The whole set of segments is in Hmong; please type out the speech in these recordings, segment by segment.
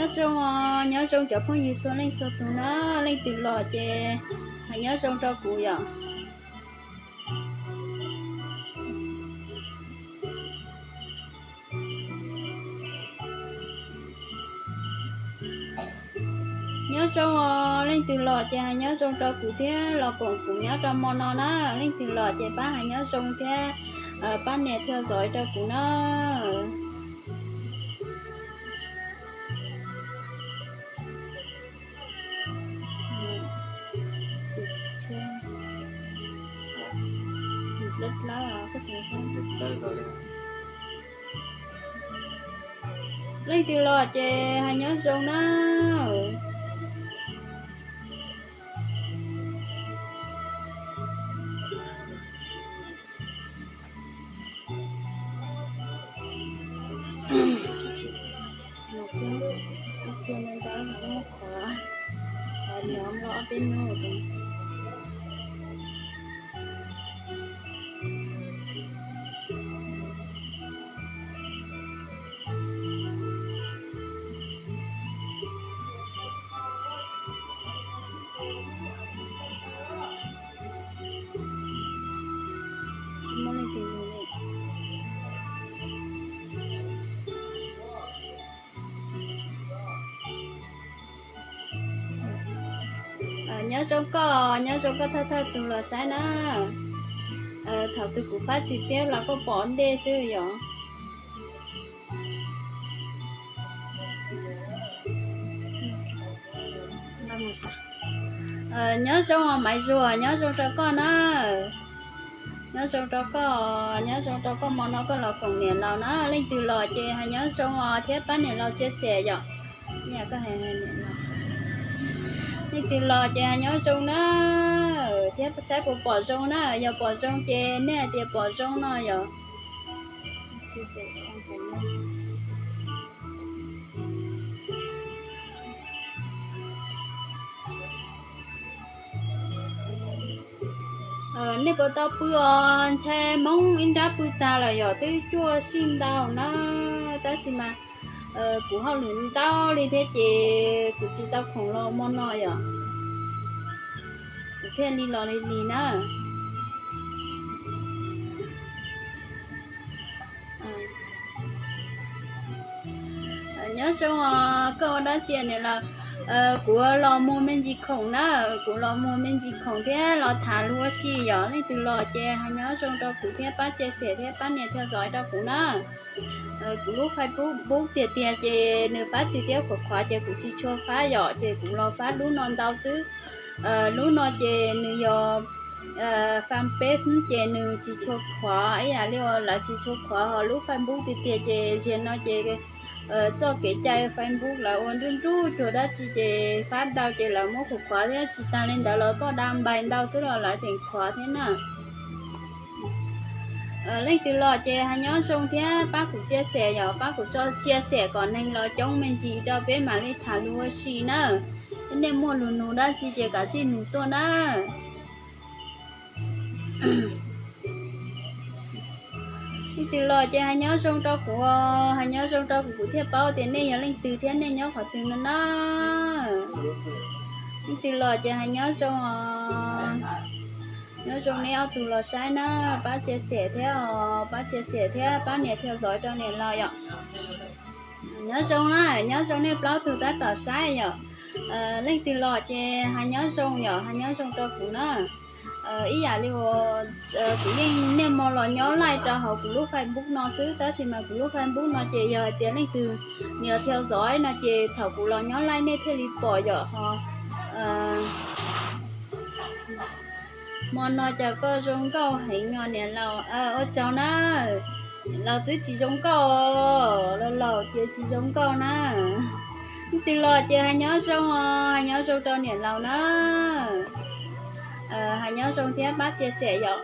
Nyob zoo os, nyob zoo cov phooj ywg txhua leej txhua tus na, leej twg los ces hais nyob zoo rau kuv yom. Nyob zoo os, leej twg los ces hais nyob zoo rau kuv thiab los koom kuv nyob rau hmo no na. Leej twg los ces pab hais nyob zoo thiab pab nias theo dõi rau kuv na. Leej twg los ces hais nyob zoo na. Nyob zoo koj, nyob zoo koj thawj thawj tus los saib na. Thaum twg kuv pab tsis tiab los koj pom ntej xwb yom. Nyob zoo os Maiv Zuag, nyob zoo rau koj na. Nyob zoo rau koj, nyob zoo rau koj hmo no koj los koom niam laus na. Leej twg los ces hais nyob zoo os thiab pab niam laus tsia xem yom. Leej twg los ces hais nyob zoo na, thiab saib puas pom zoo na. Yog pom zoo ces nej hais tias pom zoo no yom. Nej puas tau pw os? Ntshai Hmoob ib nrab pw tag lawm yom, twb cuaj sij ntau na, tab sis mas kuv hauj lwm ntau li thiab ces kuv tsis tau khoom los hmo no yom, kuv thiaj li los lig lig na. Nyob zoo os, koj ua dab tsi niam laus? Kuv los muag me ntsis khoom na, kuv los muag me ntsis khoom thiab los tham lus ua si yom. Leej twg los ces hais nyob zoo rau kuv thiab pab tsia xem thiab pab nias theo dõi rau kuv na. Kuv lub Facebook tiag tiag ces nws pab tsis tiab khuav khuav ces kuv tsis tshua fab yom, ces kuv los fab lub no ntau xwb. Lub no ces nws yog fanpage ces nws tsis tshua khuav ib yam li uas lawv tsis tshua khuav, ho lub Facebook tiag tiag ces ziag no ces txoj kev cai Facebook lawv ua nruj nruj cuag dab tsi ces fab ntau ces lawv muab khuav khuav thiab. Tsis tas li ntawd los koj da npais ntau xwb los lawv tseem khuav thiab na. Leej twg los ces hais nyob zoo thiab pab kuv tsia xem yom, pab kuv tso tsia xem kom neeg los coob me ntsis rau peb mam li tham lus ua si na. Nej muaj lus nug dab tsi ces kav tsij nug tuaj na. Leej twg los ces hais nyob zoo rau kuv, hais nyob zoo rau kuv, kuv thiaj paub tias nej yog leej twg thiab nej nyob qhov twg no na. Leej twg los ces hais nyob zoo os. Nyob zoo nej ob tug los saib na, pab tsia xem thiab os, pab tsia xem thiab pab nias theo dõi rau niam laus yom. Nyob zoo na, nyob zoo nej plaub tug tab tom saib yom. Leej twg los ces hais nyob zoo yom, hais nyob zoo rau kuv na. Ib yam li uas kuv yeej niaj hmo los nyob live rau hauv kuv lub Facebook no xwb, tab sis mas kuv lub Facebook no ces yog hais tias leej twg nias theo dõi no ces thaum kuv los nyob live nej thiaj li pom yom ho. Hmo no cas koj zoo nkauj heev os niam laus. Ua tsaug na. Laus twb tsis zoo nkauj, laus laus ces tsis zoo nkauj na. Leej twg los ces hais nyob zoo os, hais nyob zoo rau niam laus na. Hais nyob zoo thiab pab tsia xem yom,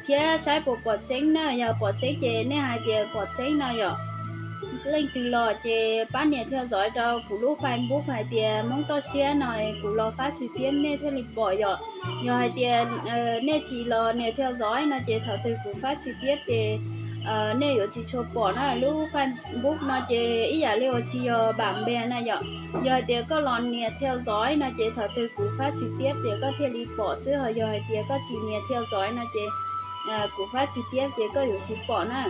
thiab saib puas pom tseeb na, yog pom tseeb ces nej hais tias pom tseeb no yom. Leej twg los ces pab nias theo dõi rau kuv lub Facebook hais tias Hmoob Toj Siab no, kuv los fab tsis tiab nej thiaj li pom yom. Yog hais tias nej tsis los nias theo dõi no ces thaum twg kuv fab tsis tiab ces nej yuav tsis tshua pom na. Lub Facebook no ces ib yam li uas tsis yog pam npe na yom. Yog hais tias koj los nias theo dõi no ces thaum twg kuv phát trực tiếp ces koj thiaj li pom xwb, ho yog hais tias koj tsis nias theo dõi no ces kuv phát trực tiếp ces koj yuav tsis pom na.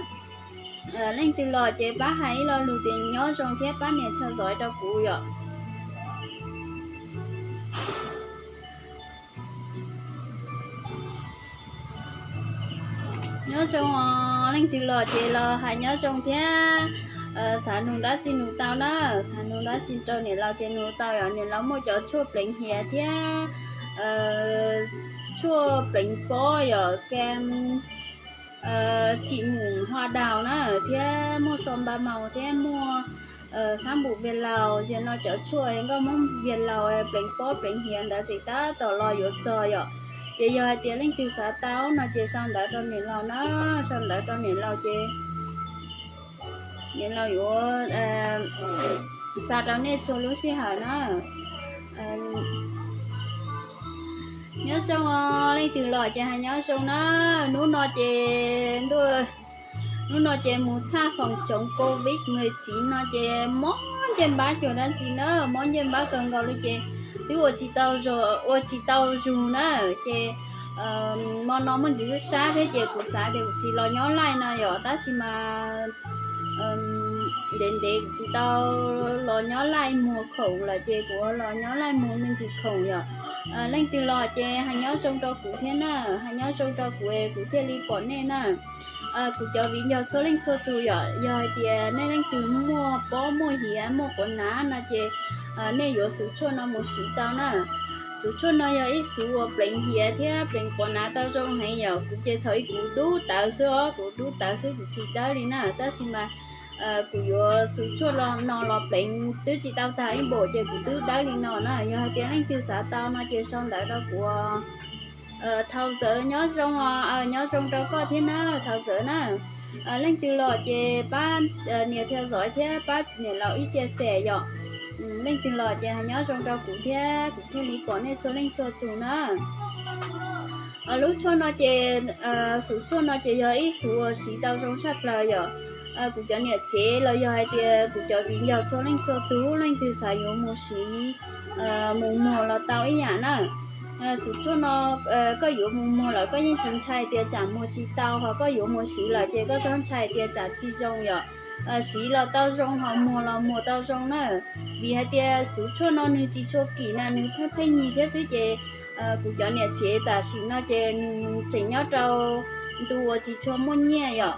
Leej twg los ces pab hais ib lo lus tias nyob zoo thiab pab nias theo dõi rau kuv yom. Nyob zoo, leej twg los ces los hais nyob zoo thiab. Xav nug dab tsi nug tau na, xav nug dab tsi rau niam laus ces nug tau yom. Niam laus muaj cov tshuaj pleev hiav thiab tshuaj pleev pob yom, kem tsim mus hoa đào na, thiab muaj xo npa maus thiab muaj xab npum vias laus, ziag no cov tshuaj nkauj Hmoob vias laus pleev pob pleev hiav ntawd tseem tab tom los yuav txog yom. Ces yog hais tias leej twg xav tau no ces sau ntawv rau niam laus na, sau ntawv rau niam laus ces niam laus yuav xa rau nej txhua lub sij hawm na. Nyob zoo, leej twg los ces hais nyob zoo na. Hnub no ces ntuj, hnub no ces mus txhaj phòng chống covid mười chín no ces mob ncej npab cuag dab tsi na, mob ncej npab kawg nkaus li ces twb ua tsis tau, ua tsis tau zug na. Ces hmo no muaj ntsis sab thiab ces kuv xav tias kuv tsis los nyob laij no yom, tab sis mas ntev ntev kuv tsis tau los nyob laij muag khoom lawm ces kuv los nyob laij muag me ntsis khoom yom. Leej twg los ces hais nyob zoo rau kuv thiab na, hais nyob zoo rau kuv es kuv thiaj li pom nej na. Kuv cov viv ncaus txhua leej txhua tus yom, yog hais tias nej leej twg muaj pob muaj hiav muaj quav nav no ces nej yuav xuv tshuaj no mus siv tau na. Xuv tshuaj no yog ib xuv uas pleev hiav thiab pleev quav nav tau zoo heev yom. Kuv ces thaum ub kuv dub tawv xwb os, kuv dub tawv xwb kuv tsis dawb li na, tab sis mas kuv yuav xuv tshuaj no los pleev twb tsis tau tag ib npaum ces kuv twb dawb li no na. Yog hais tias leej twg xav tau no ces sau ntawv rau kuv. Thau Zawv nyob zoo, nyob zoo rau koj thiab na Thau Zawv na. Leej twg los ces pab nias theo dõi thiab pab niam laus ib chia sẻ yom. Leej twg los ces hais nyob zoo rau kuv thiab kuv thiaj li pom nej txhua leej txhua tus na. Lub tshuaj no ces, xuv tshuaj no ces yog ib xuv uas siv tau zoo tshaj plaws yom. Kuv cov niam tsev los yog hais tias kuv cov viv ncaus txhua leej txhua tus leej twg xav yuav mus siv mus muag los tau ib yam na. Xuv tshuaj no koj yuav mus muag lawm koj yeej tsis ntshai tias tsam muag tsis tau, ho koj yuav mus siv lawm ces koj txhob ntshai tias tsam tsis zoo yom. Siv los tau zoo ho muag los muag tau zoo na. Vim hais tias xuv tshuaj no nws tsis tshua kim na, nws pheej pheej nyig thiab xwb ces kuv cov niam tsev tam sim no ces nws tseem nyob rau ntu uas tsis tshua muaj nyiaj yom.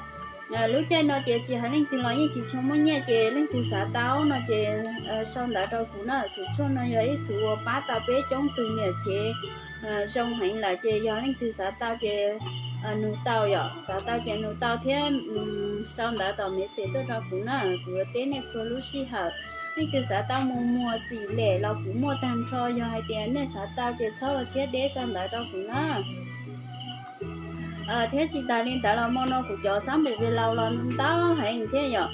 Lub caij no ces tsis hais leej twg los yeej tsis tshua muaj nyiaj ces leej twg xav tau no ces sau ntawv rau kuv na. Xuv tshuaj no yog ib xuv uas pab tau peb coob tus niam tsev zoo heev lawm ces yog leej twg xav tau ces nug tau yom, xav tau ces nug tau thiab sau ntawv tom message tuaj rau kuv na, kuv yuav teb nej txhua lub sij hawm. Leej twg xav tau mus muag xim lem los kuv muaj tag nrho, yog hais tias nej xav tau ces txhob ua siab deb sau ntawv rau kuv na. Thiab tsis tas li ntawd los hmo no kuv cov xab npum vias laus los ntau heev thiab yom.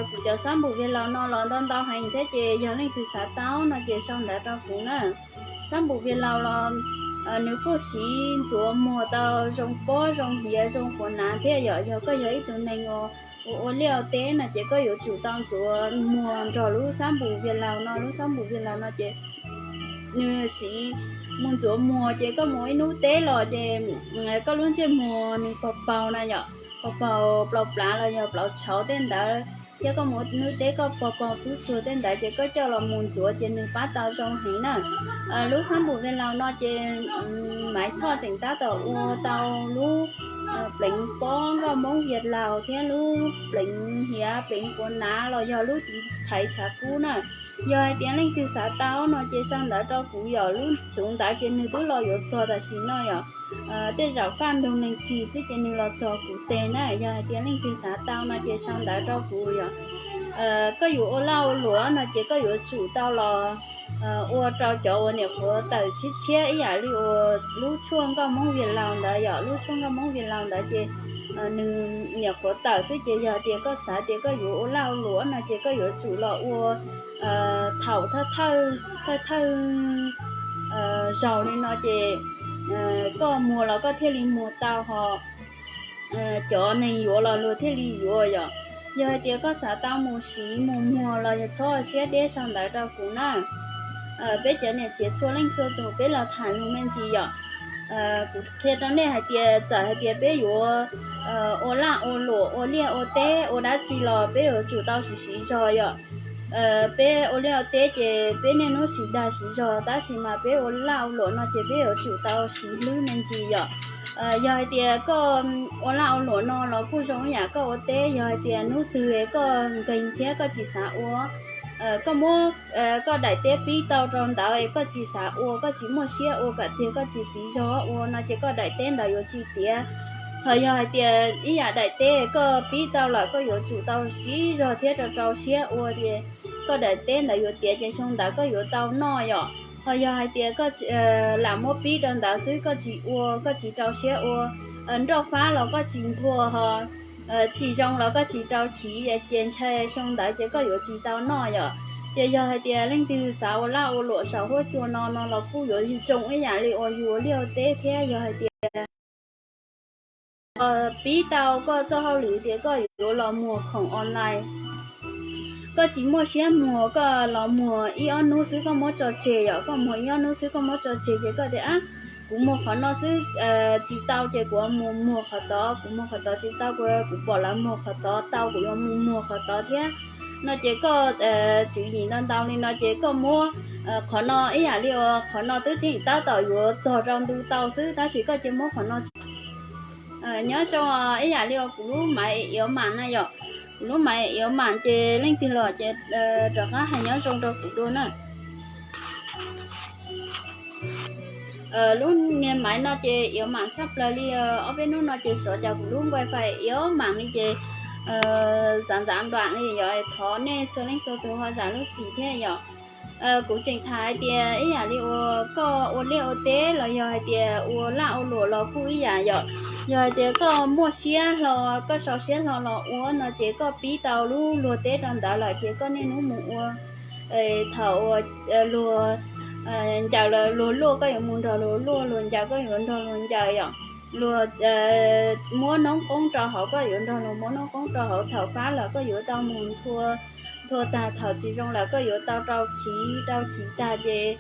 Kuv cov xab npum vias laus no los ntau ntau heev thiab ces yog leej twg xav tau no ces sau ntawv rau kuv na. Xab npum vias laus los nws kuj siv ntxuav muag tau zoo pob zoo hiav zoo quav nav thiab yom. Yog koj yog ib tug neeg ua liaj ua teb no ces koj yuav tsum tau ntxuav muag nrog lub xab npum vias laus no. Lub xab npum vias laus no ces nws siv mus ntxuav muag ces koj mus ib hnub teb los ces koj lub ntsej muag nws pog paug na yom, pog paug plaub plav los yog plaub tshauv tej ntawd, thiab koj mus hnub teb koj pog paug xub tsuag tej ntawd ces koj coj los mus ntxuav ces nws pab tau zoo heev na. Lub xab npum vias laus no ces Maiv Thoj tseem tab tom ua tau lub pleev pob nkauj Hmoob vias laus thiab lub pleev hiav pleev quav nav los yog lub tiv thaiv tshav kub na. Yog hais tias leej twg xav tau no ces sau ntawv rau kuv yom. Lub xuv ntawd ces nws twb los yuav txog tam sim no yom. Tej zaum kaj ntug neeg kis xwb ces nws los txog kuv teg na. Yog hais tias leej twg xav tau no ces sau ntawv rau kuv yom. Koj yuav ua laj ua luam no ces koj yuav tsum tau los ua rau cov uas niam qhuav tawm tshiab tshiab ib yam li uas lub tshuaj nkauj Hmoob vias laus ntawd yom. Lub tshuaj nkauj Hmoob vias laus ntawd ces nws niam qhuav tawm xwb ces yog tias koj xav tias koj yuav ua laj ua luam no ces koj yuav tsum los ua thaum thawj thawj zaus li no ces koj muag los koj thiaj li muag tau ho. cov neeg yuav los luag thiaj li yuav yom. Yog hais tias koj xav tau mus siv mus muag los yog txhob siab deb sau ntawv rau kuv na. Peb cov niam txiv txhua leej txhua tus peb los tham lus me ntsis yom. Kuv qhia rau nej hais tias txawm hais tias peb yuav ua laj ua luam ua liaj ua teb ua dab tsi los peb yuav tsum tau siv siv zog yom. Peb ua liaj ua teb ces peb niaj hnub siv dag siv zog, tab sis mas peb ua laj ua luam no ces peb yuav tsum tau siv hlwb me ntsis yom. Yog hais tias koj ua laj ua luam no los kuj zoo ib yam koj ua teb, yog hais tias hnub twg koj nkeeg thiab koj tsis xav ua, koj muab koj daim teb pib tau rau ntawd es koj tsis xav ua, koj tsis muaj siab ua, kam tiag koj tsis siv zog ua no ces koj daim teb ntawd yuav tsis tiav. Ho yog hais tias ib yam daim teb koj pib tau lawm koj yuav tsum tau siv zog thiab rau rau siab ua ces koj daim teb ntawd yuav tiav ces xyoo ntawd koj yuav tau noj yom. Ho yog hais tias koj lam muab pib rau ntawd xwb koj tsis ua, koj tsis rau siab ua, nroj fab los koj tsis nthua, ho tsis zoo los koj tsis rau chiv ces ntshai xyoo ntawd ces koj yuav tsis tau noj yom. Ces yog hais tias leej twg xav ua laj ua luam saum huab cua no no los kuj yuav zoo ib yam li uas yus ua liaj ua teb thiab. Yog hais tias pib tau koj txoj hauj lwm tias koj yuav los muag khoom online, koj tsis muaj siab muag, koj los muag ib ob hnub xwb koj muab tso tseg yom, koj muag ib ob hnub xwb koj muab tso tseg ces koj tias, ab, kuv muag qhov no xwb tsis tau ces kuv mus muag qhov tod, kuv muag qhov tod tsis tau, kuv, kuv pom lawv muag qhov tod tau kuv yuav mus muag qhov tod thiab no ces koj tswv yim ntau ntau li no ces koj muab qhov no ib yam li uas qhov no twb tseem tab tom yuav txog rau ntu tau xwb tab sis koj cia muab qhov no. Nyob zoo, ib yam li uas kuv lub maiv iov mam na yom, kuv lub maiv iov mam ces leej twg los ces rov qab hais nyob zoo rau kuv dua na. Lub niag maiv no ces iov mam tshaj plaws li, ob peb hnub no ces xyov cas kuv lub wifi iov mam li ces ntxav ntxav npaam li yom, thov nej txhua leej txhua tus ho zam lub txim thiab yom. Kuv tseem tham hais tias ib yam li uas koj ua liaj ua teb los yog hais tias ua laj ua luam los kuj ib yam yom. Yog hais tias koj muaj siab hlo, koj sau siab hlo los ua no ces koj pib tau lub luag teb rau ntawd lawm ces koj niaj hnub mus ua. Thaum uas luag ncaws lawm luag luaj koj yuav mus nrog luag luaj, luag ncaws koj yuav nrog luag ncaws yom. Luag muab noob qoob rau hauv koj yuav nrog luag muab noob qoob rau hauv, thaum fab lawm koj yuav tau mus nthua, nthua tag thaum tsis zoo lawm koj yuav tau rau chiv, rau chiv tag ces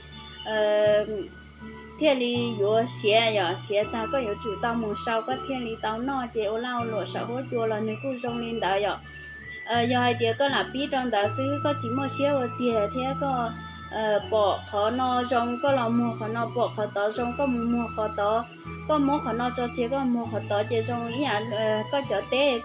thiaj li yuav siav yom, siav tag koj yuav tsum tau mus sau koj thiaj li tau noj ces ua laj ua luam saum huab cua los nws kuj zoo li ntawd yom. Yog hais tias koj lam pib rau ntawd xwb koj tsis muaj siab ua tiag thiab koj pom qhov no zoo koj los muag qhov no, pom qhov tod zoo koj mus muag qhov tod, koj muab qhov no tso tseg koj muag qhov tod ces zoo ib yam koj cov teb,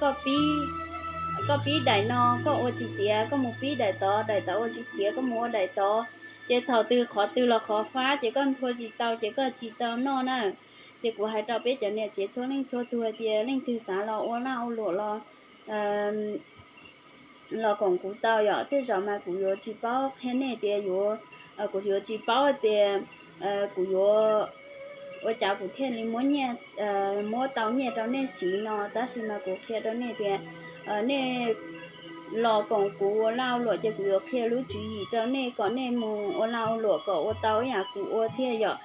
koj pib daim no koj ua tsis tiav koj mus pib daim tod, daim tod ua tsis tiav koj mus ua daim tod, ces thaum twg qhov twg los qhov fab ces koj nthua tsis tau ces koj tsis tau noj na. Ces kuv hais rau peb cov niam txiv txhua leej txhua tus hais tias leej twg xav los ua laj ua luam los los koom kuv tau yom. Tej zaum mas kuv yuav tsis paub qhia nej tias yuav, kuv yuav tsis paub tias kuv yuav ua cas kuv thiaj li muab nyiaj, muab tau nyiaj rau nej siv no, tab sis mas kuv qhia rau nej tias nej los koom kuv ua laj ua luam ces kuv yuav qhia lub tswv yim rau nej kom nej mus ua laj ua luam kom ua tau ib yam kuv ua thiab yom.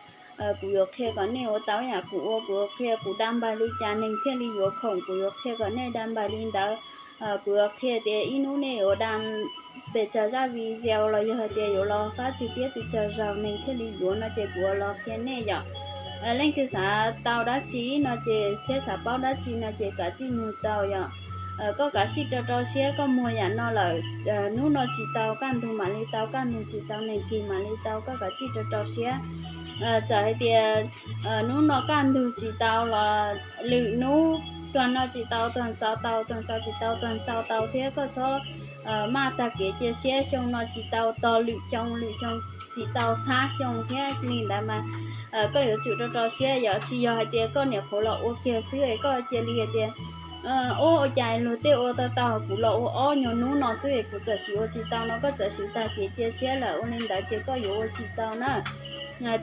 Kuv yuav qhia kom nej ua tau ib yam kuv ua, kuv yuav qhia kuv da npais li cas neeg thiaj li yuav khoom, kuv yuav qhia kom nej da npais li ntawd. Kuv yuav qhia tias ib hnub nej yuav da pes tsawg zaj video los yog hais tias yuav los fab tsis tiab pes tsawg zaus neeg thiaj li yuav no ces kuv yuav los qhia nej yom. Leej twg xav tau dab tsi no ces thiab xav paub dab tsi no ces kav tsij mus tau yom. Koj kav tsij rau rau siab, koj muag yam no lawm, hnub no tsis tau kaj ntug mam li tau, kaj ntug tsis tau neeg kis mam li tau, koj kav tsij rau rau siab. Txawm hais tias hnub no kaj ntug tsis tau los lwm hnub, tuag no tsis tau tuag ntxov tau, tuag ntxov tsis tau tuag ntxov tau thiab koj txhob maj tag kev cia siab, xyoo no tsis tau tos lwm xyoo, lwm xyoo tsis tau xab xyoo thiab li ntawd mas koj yuav tsum rau rau siab yom. Tsis yog hais tias koj niam qhuav los ua kiag xwb es koj cia li hais tias ua cas luag tej ua tau tau, kuv los ua ob nyuag hnub no xwb es kuv txawm sim ua tsis tau no, koj txawm sim tag kev cia siab lawm ua li ntawd ces koj yuav ua tsis tau na.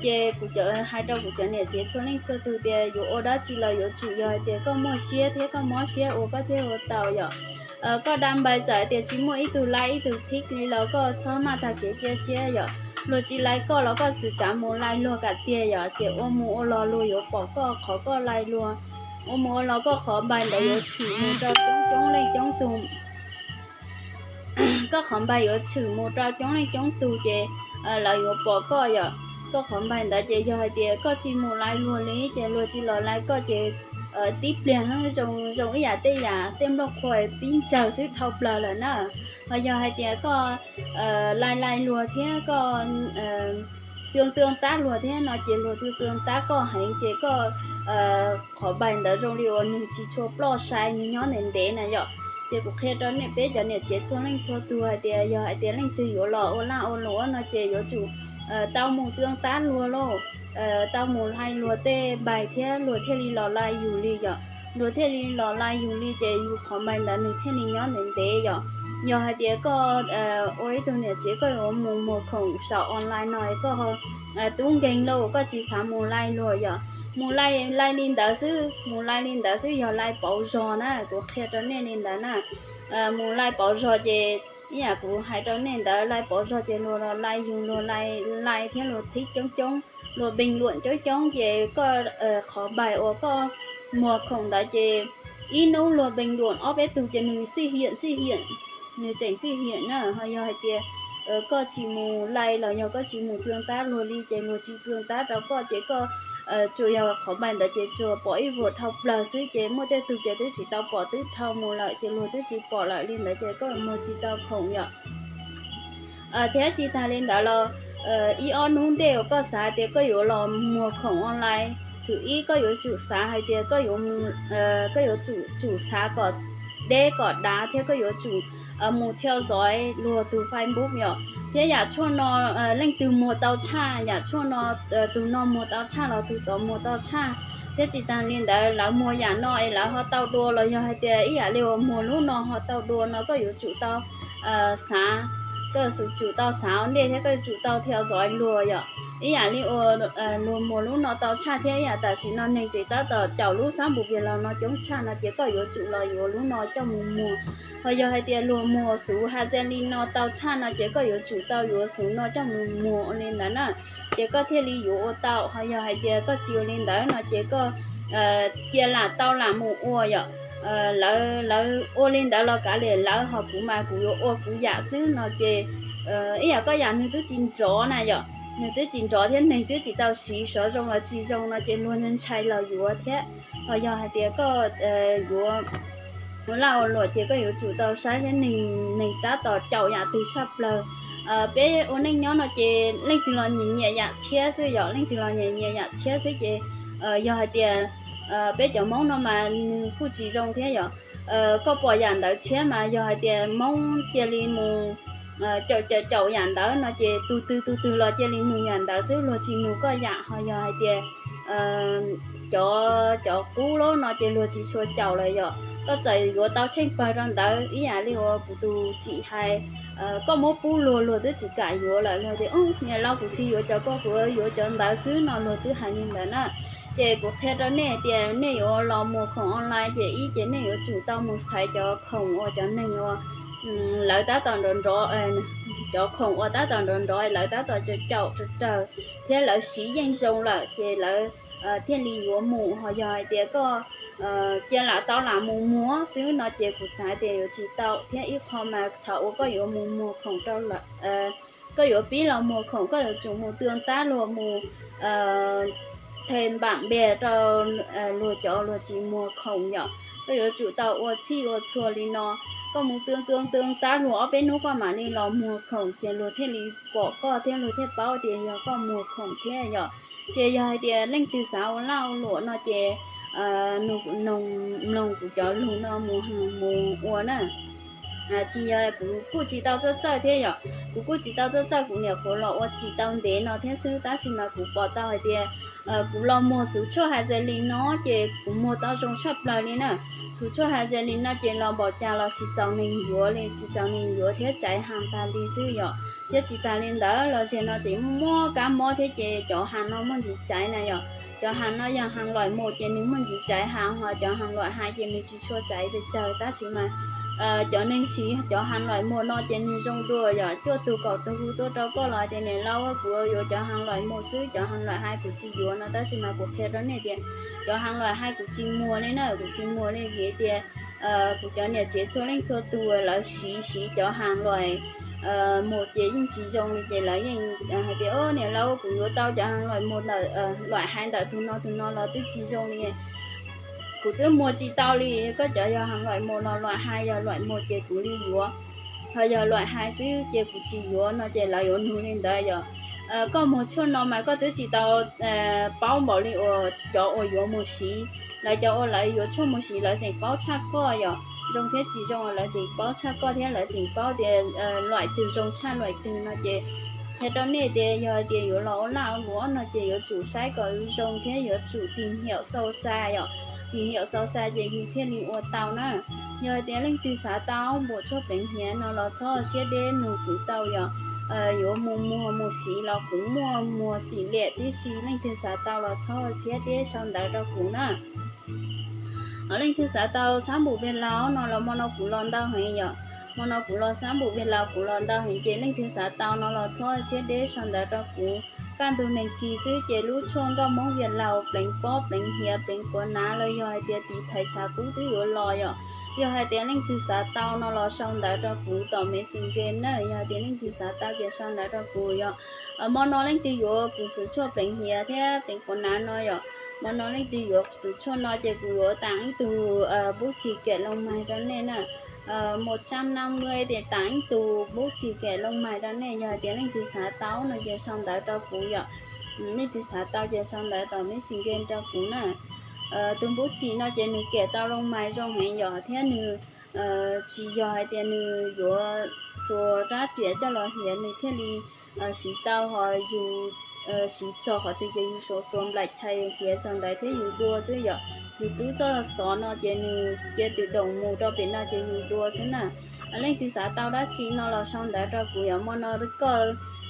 Ces kuv cov hais rau kuv cov niam txiv txhua leej txhua tus tias yuav ua dab tsi los yuav tsum yog hais tias koj muaj siab thiab koj mob siab ua koj thiaj ua tau yom. Koj da npais txawm hais tias tsis muaj ib tug like ib tug thiv li los koj txhob maj tag kev cia siab yom. Luag tsis like koj los koj txwm kav mus like luag kam tiag yom, ces ua mus ua los luag yuav pom koj qhov koj like luag. ua mus ua los koj qhov npaim ntawd yuav tshwm mus rau coob coob leej coob tug. Koj qhov npaim yuav tshwm mus rau coob leej coob tug ces lawv yuav pom koj yom. Koj qhov npaim ntawd ces yog hais tias koj tsis mus lai luag li ces luag tsis los lai koj ces tib pliag zoo ib yam tej yam tej nplooj qhuav pib ntsawg xwb dhau plaws lawm na. Ho yog hais tias koj lai lai luag thiab koj tw tw tab luag thiab no ces luag tw tw tab koj heev ces koj qhov npaim ntawd zoo li uas nws tsis tshua ploj sai, nws nyob ntev ntev na yom. Ces kuv qhia rau nej peb cov niam tsev txhua leej txhua tug hais tias yog hais tias leej twg yuav los ua laj ua luam no ces yuav tsum tau mus tw tab luag lauj, tau mus lai luag tej npaim thiab luag thiaj li los lai yus li yom. Luag thiaj li los lai yus li ces yus qhov npaim ntawd nws thiaj li nyob ntev ntev yom. Yog hais tias koj ua ib tug niam tsev koj yuav mus muag khoom saum online no koj tub nkeeg lauj, koj tsis xav mus lai luag yom, mus lai li ntawd xwb, mus lai li ntawd xwb yog lai pauv zog na, kuv qhia rau nej li ntawd na. Mus lai pauv zog ces ib yam kuv hais rau nej ntawd, lai pauv zog ces luag los lai yus, luag lai thiab luag thib coob coob, luag npeej luam coob coob ces koj qhov npaim uas koj muag khoom ntawd ces ib hnub luag npeej luam ob peb tug ces nws xij hiam xij hiam, nws tseem xij hiam na. Ho yog hais tias koj tsis mus lai los yog koj tsis mus tw tab luag li ces luag tsis tw tab rau koj ces koj tsuas yog qhov npaim ntawd ces tsuas pom ib vuag dhau plaws xwb ces muaj tej tug ces twb tsis tau pom, twb dhau mus lawm ces luag twb tsis pom lawm li ntawd ces koj muag tsis tau khoom yom. Thiab tsis tas li ntawd los ib ob hnub ntej uas koj xav tias koj yuav los muag khoom online, thwm ib koj yuav tsum xav hais tias koj yuav, koj yuav tsum xav kom deb kom dav thiab koj yuav tsum mus theo dõi luag tus Facebook yom. Thiab yam tshuaj no leej twg muag tau tshaj, yam tshuaj no tus no muag tau tshaj los tus tod muag tau tshaj. Thiab tsis tas li ntawd lawv muag yam no es lawv ho tau dua los yog hais tias ib yam li uas muag lub no ho tau dua no koj yuav tsum tau xav, koj yuav tsum tau xav ua ntej thiab koj yuav tsum tau theo dõi luag yom. Ib yam li uas luag muag lub no tau tshaj thiab ib yam tam sim no neeg tseem tab tom caum lub xab npus pias los no coob tshaj no ces koj yuav tsum los yuav lub no coj mus muag. Ho yog hais tias luag muag xuv ha ze li no tau tshaj no ces koj yuav tsum tau yuav xuv no coj mus muag ua li ntawd na, ces koj thiaj li yuav ua tau. Ho yog hais tias koj tsis ua li ntawd no ces koj cia lam tau lam mus ua yom. Lawv ua li ntawd los kav liam lawv, ho kuv mas kuv yuav ua kuv yam xwb no ces ib yam koj yam nws twb tsis nrov na yom, nws twb tsis nrov thiab neeg twb tsis tau siv, xyov zoo los tsis zoo no ces luag ntshai los yuav thiab. Ho yog hais tias koj yuav ua laj ua luam ces koj yuav tsum tau saib thiab, neeg tab tom caum yam twg tshaj plaws. Peb ua neej nyob no ces leej twg los nyiam nyiam yam tshiab xwb yom, leej twg los nyiam nyiam yam tshiab xwb ces yog hais tias peb cov Hmoob no mas nws kuj tsis zoo thiab yom. Koj pom yam ntawd tshiab mas yog hais tias Hmoob cia li mus caum caum caum yam ntawd no ces tus twg tus twg los cia li nug yam ntawd xwb, luag tsis nug koj yam. Ho yog hais tias cov, cov qub lab no ces luag tsis tshua caum lawm yom. Koj txawm yuav tau tsheej pawg rau ntawd ib yam li uas kuv tus txiv hais, koj muab pub luag, luag twb tsis kam yuav lawm, luag tias niam laus kuv tsis yuav cov ko, kuv yuav cov ntawd xwb no luag twb hais li ntawd na. Ces kuv qhia rau nej tias nej yuav los muag khoom online ces ib ces nej yuav tsum tau mus xaiv cov khoom uas cov neeg uas lawv tab tom nrov nrov, cov khoom uas tab tom nrov nrov lawv tab tom caum caum raws raws thiab lawv siv yeej zoo lawm ces lawv thiaj li yuav mus. Ho yog hais tias koj cia lam tau lam mus muag xwb no ces kuv xav tias yuav tsis tau. Thiab ib qho mas thaum uas koj yuav mus muag khoom rau lawv, koj yuav pib los muag khoom koj yuav tsum mus tw tab luag, mus them npam npeg rau luag cov luag tsis muag khoom yom. Koj yuav tsum tau ua txhij ua txhua li no, koj mus tw tw tab luag ob peb hnub koj mam li los muag khoom ces luag thiaj li pom koj thiab luag thiaj paub tias yog koj muag khoom thiab yom. Ces yog hais tias leej twg xav ua laj ua luam no ces mloog kuv cov lus no mus mus ua na. Tsis yog kuv kuj tsis tau txawj txawj thiab yom, kuv kuj tsis tau txawj txawj, kuv nyuam qhuav los ua tsis tau ntev no thiab xwb, tab sis mas kuv pom tau hais tias kuv los muag xuv tshuaj ha ze li no ces kuv muag tau zoo tshaj plaws li na. Xuv tshuaj ha ze li no ces los npaum cas los tsis txaus neeg yuav li, tsis txaus neeg yuav thiab tsaiv ha tas li xwb yom. Thiab tsis tas li ntawd los zaum no tseem muaj kab mob thiab ces cov ha no muaj ntsis tsaiv na yom. Cov ha no yog ha loim mus ces nws muaj ntsis tsaiv ha, ho cov ha loim ha ces nws tsis tshua tsaiv pes tsawg, tab sis mas cov neeg siv cov haav loim muag no ces nws zoo dua yom, cuaj tug kaum tug hu tuaj rau koj los tias niam laus, kuv yuav cov haav loim muag xwb, cov haav loim hais kuv tsis yuav no, tab sis mas kuv qhia rau nej tias cov haav loim hais kuv tsis muag li na, kuv tsis muag li vim tias kuv cov niam tsev txhua leej txhua tus lawv siv siv cov haav loim muag ces yeej tsis zoo li, ces lawv yeej hais tias, o, niam laus, kuv yuav tau cov haav loim muag ntawm, loim hais ntawm tus no tus no los twb tsis zoo li, kuv twb muag tsis tau li. Koj cov yog haav loim muag no, loim hais yog loim muag ces kuv li yuav, ho yog loim hais xwb ces kuv tsis yuav no ces lawv yuav nug li ntawd yom. Koj muag tshuaj no mas koj twb tsis tau paub npaum li uas cov uas yuav muag siv, lawv cov uas lawv yuav tshuaj muag siv lawv tseem paub tshaj koj yom, zoo thiab tsis zoo lawv tseem paub tshaj koj thiab lawv tseem paub tias loim twg zoo tshaj loim twg no ces qhia rau nej tias yog hais tias yuav los ua laj ua luam no ces yuav tsum saib kom zoo thiab yuav tsum tig hiam xau xa yom, tig hiam xau xa ces yus thiaj li ua tau na. Yog hais tias leej twg xav tau npaum tshuaj pleev hiav no los txhob siab deb nug kuv tau yom, yuav mus muag mus siv los kuv muaj muag xim liam tib si, leej twg xav tau los txhob siab deb sau ntawv rau kuv na. Leej twg xav tau xab npum vej laus no los hmo no kuv los ntau heev yom, hmo no kuv los xab npum vej laus kuv los ntau heev ces leej twg xav tau no los txhob siab deb sau ntawv rau kuv. Kaj ntug neeg kis xwb ces lub tshuaj nkauj Hmoob viaj laus pleev pob pleev hiav pleev quav nav los yog hais tias tiv thaiv tshav kub twb yuav los yom. Yog hais tias leej twg xav tau no los sau ntawv rau kuv tom Messenger na, yog hais tias leej twg xav tau ces sau ntawv rau kuv yom. Hmo no leej twg yuav kuv xub tshuaj pleev hiav thiab pleev quav nav no yom, hmo no leej twg yuav xub tshuaj no ces kuv yuav tas ib tug bub txis kem loo mais rau nej na. Mus tsam na mue tias tas ib tug bub txis kem loo mais rau nej, yog hais tias leej twg xav tau no ces sau ntawv rau kuv yom. Leej twg xav tau ces sau ntawv tom Messenger rau kuv na. Tus bub txis no ces nws kem tau loo mais zoo heev yom, thiab nws tsis yog hais tias nws yuav xuas rab riam coj los hiav nws thiaj li siv tau, ho yus siv txog qhov twg ces yus xuas xuas nplaim chaw hiav txog ntawd thiab yus dua xwb yom. Yus rub txoj xov no ces nws cia tus doom mus rau pem no ces yus dua xwb na. Leej twg xav tau dab tsi no los sau ntawv rau kuv yom.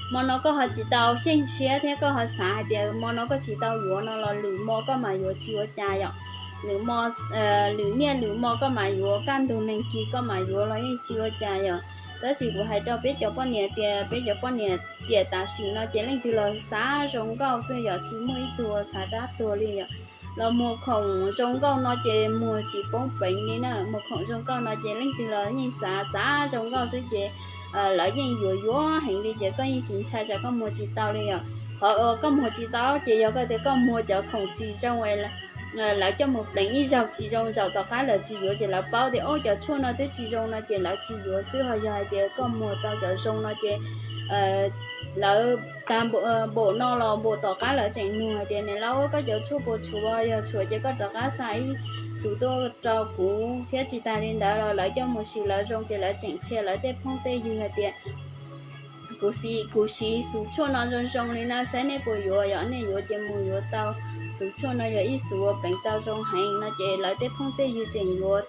Hmo no koj ho tsis tau xyeej siab thiab koj ho xav hais tias hmo no koj tsis tau yuav no los lwm hmo koj mam yuav tsis ua cas yom. Lwm hmo, lwm niaj lwm hmo koj mam yuav, kaj ntug neeg kis koj mam yuav los yeej tsis ua cas yom. Tab sis kuv hais rau peb cov poj niam tias peb cov poj niam tiam tam sim no ces leej twg los xav zoo nkauj xwb yom, tsis muaj ib tug xav rab tuag li yom. Los muag khoom zoo nkauj no ces muag tsis poob peev li na, muag khoom zoo nkauj no ces leej twg los yeej xav xav zoo nkauj xwb ces lawv yeej yuav yuav heev li ces koj yeej tsis ntshai tsam koj muag tsis tau li yom. Qhov uas koj muag tsis tau ces yog koj tias koj muag cov khoom tsis zoo, lawv coj mus pleev ib zaug tsis zoo zaum tom qab lawv tsis yuav ces lawv paub tias o cov tshuaj no twb tsis zoo no ces lawv tsis yuav xwb. Ho yog hais tias koj muag tau cov zoo no ces lawv tag npaum no los npaum tom qab lawv tseem nug hais tias niam laus, koj cov tshuaj puas tshuav, yog tshuav ces koj rov qab xa ib xub tuaj rau kuv thiab. Tsis tas li ntawd los lawv coj mus siv lawv zoo ces lawv tseem qhia lawv tej phooj tej ywg hais tias kuv siv, kuv siv xub tshuaj no zoo zoo li na, saib nej puas yuav yom, nej yuav ces mus yuav tau. Xub tshuaj no yog ib xub uas pleev tau zoo heev no ces lawv tej phooj tej ywg tseem yuav.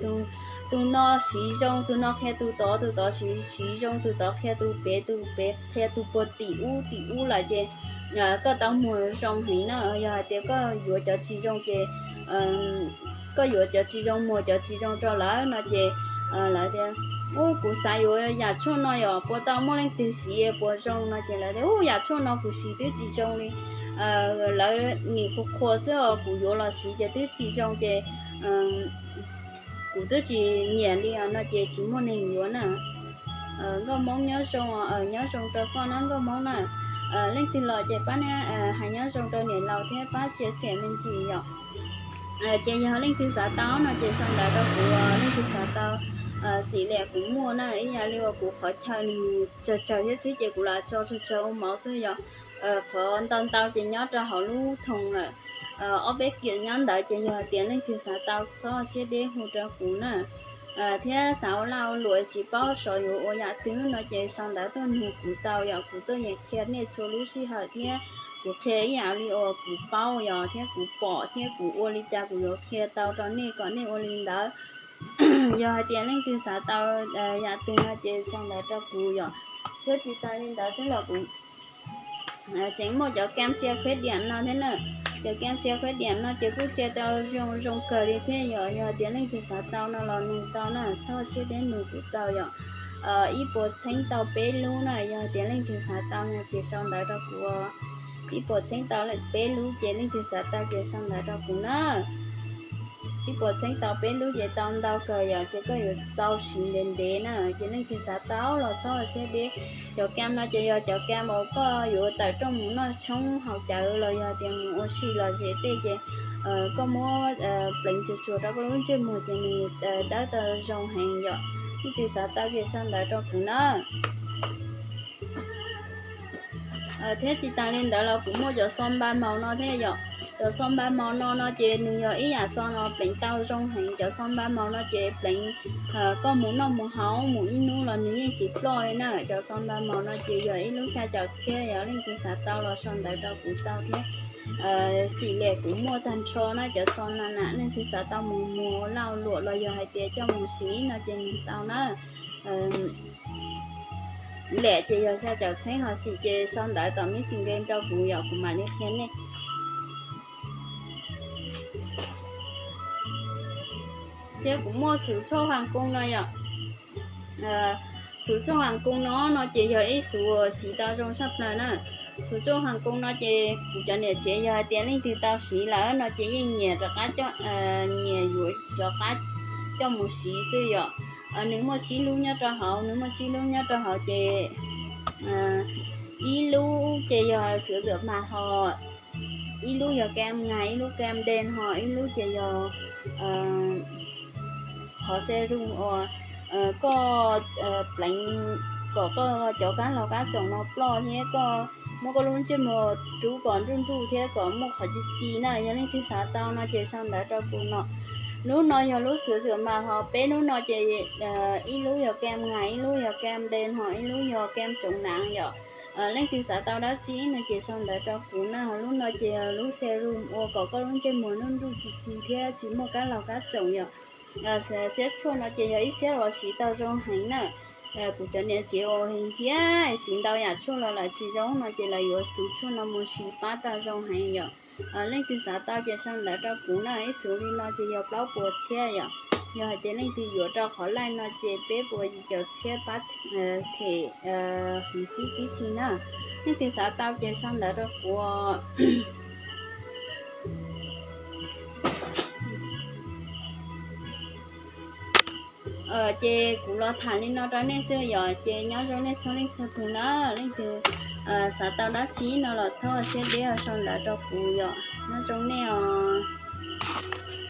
Tus no siv zoo, tus no qhia tus tod, tus tod siv, siv zoo, tus tod qhia tus pem, tus pem qhia tus puag tim ub tim ub lawm ces koj tau muag zoo heev na. Yog hais tias koj yuav cov tsis zoo ces koj yuav cov tsis zoo, muag cov tsis zoo rau lawv no ces lawv tias u, kuv xav yuav yam tshuaj no yom, puas tau muaj leej twg siv puas zoo no ces lawv tias u, yam tshuaj no kuv siv twb tsis zoo li, lawv nim qhuas qhuas xwb os, kuv yuav los siv ces twb tsis zoo ces kuv twb tsis nyiam li os no ces tsis muaj neeg yuav na. Nkauj Hmoob nyob zoo, nyob zoo rau koj na Nkauj Hmoob na. Leej twg los ces pab niab hais nyob zoo rau niam laus thiab pab tsia xiam me ntsis yom. Ces yog leej twg xav tau no ces sau ntawv rau kuv, leej twg xav tau xim liam kuv muaj na, ib yam li uas kuv qhov chaw nws tsawg tsawg thiab xwb ces kuv lam tso tsawg tsawg ua mov xwb yom. Qhov ntau ntau ces nyob rau hauv lub thoo lawm. Ob peb kiam nyob ntawd ces yog hais tias leej twg xav tau txhob siab deb hu rau kuv na. Thiab xav ua laj ua luam tsis paub xyov yuav ua yam twg no ces sau ntawv tuaj nug kuv tau yom, kuv tuaj yeem qhia nej txhua lub sij hawm thiab kuv qhia ib yam li uas kuv paub yom, thiab kuv pom thiab kuv ua li cas kuv yuav qhia tau rau nej kom nej ua li ntawd. Yog hais tias leej twg xav tau yam twg no ces sau ntawv rau kuv yom. Thiab tsis tas li ntawd xwb los kuv tseem muaj cov kam tsia khuab diam no thiab na. Cov kam txiav khuab diam no ces kuj txiav tau zoo zoo kawg li thiab yom. Yog tias leej twg xav tau no los nug tau na, txhob siab deb, nug kuv tau yom. Ib puas txheeb tau peb lub na, yog tias leej twg xav tau no ces sau ntawv rau kuv. Ib puas txheeb tau peb lub ces leej twg xav tau ces sau ntawv rau kuv na. Ib puas txheeb tau peb lub ces tau ntau kawg yom, ces koj yuav tau siv ntev ntev na. Ces leej twg xav tau los txhob siab deb. Cov kam no ces yog cov kam uas koj yuav tawm rooj mus noj tshoob haus cawv los yog tias mus ua si los zem tej ces koj muab pleev tsuag tsuag rau koj lub ntsej muag ces nws dawb tau zoo heev yom. Leej twg xav tau ces sau ntawv rau kuv na. Thiab tsis tas li ntawd los kuv muaj cov xo npa maus no thiab yom. Cov xo npa maus no no ces nws yog ib yam xo no pleev tau zoo heev. Cov xo npa maus no ces pleev koj mus noj mus haus mus ib hnub los nws yeej tsis ploj li na. Cov xo npa maus no ces yog ib lub xya caum txhiab yom. Leej twg xav tau los sau ntawv rau kuv tau thiab. Xim liam kuv muaj tag nrho na cov xo na na, leej twg xav tau mus muag lauj luam los yog hais tias coj mus siv no ces nug tau na. Liam ces yog xya caum txheeb, ho xim ces sau ntawv tom messenger rau kuv yom, kuv mam li qhia nej. Thiab kuv muaj xuv tshuaj has koo no yom. Xuv tshuaj has koo no no ces yog ib xuv uas siv tau zoo tshaj plaws na. Xuv tshuaj has koo no ces kuv cov niam tsev yog hais tias leej twg tau siv lawm no ces yeej nyiam rov qab, nyiam yuav rov qab coj mus siv xwb yom. Nws muaj tsib lub nyob rau hauv, nws muaj tsib lub nyob rau hauv ces ib lub ces yog xuv tshuaj mas ho, ib lub yog kem ngais, ib lub kem de ho, ib lub ces yog qhov serum uas koj pleev kom koj cov kab laug kab txoom no ploj thiab koj muab koj lub ntsej muag rub kom nruj nruj thiab kom muaj qhov ci ci na. Yog leej twg xav tau no ces sau ntawv rau kuv no. Lub no yog lub xuv tshuaj mas ho, peb lub no ces ib lub yog kem ngais, ib lub yog kem de ho, ib lub yog kem tsoov nav yom. Leej twg xav tau dab tsi no ces sau ntawv rau kuv na. Ho lub no ces yog lub serum ua kom koj lub ntsej muag nruj nruj ci ci thiab tsis muaj kab laug kab txoom yom. Xiab tshuaj no ces yog ib xiab uas siv tau zoo heev na. Kuv cov niam tsev uas heev thiab siv ntau yam tshuaj los lawm tsis zoo no ces lawv yuav xuv tshuaj no mus siv pab tau zoo heev yom. Leej twg xav tau ces sau ntawv rau kuv na. Ib xuv li no ces yog plaub puas txhiab yom. Yog hais tias leej twg yuav rau qhov laij no ces peb puas yim caum txhiab pab them hwv xib tib si na. Leej twg xav tau ces sau ntawv rau kuv. Ces kuv los tham li no rau nej xwb yom, ces nyob zoo nej txhua leej txhua tus na. Leej twg xav tau dab tsi no los txhob siab deb, sau ntawv rau kuv yom. Nyob zoo nej os.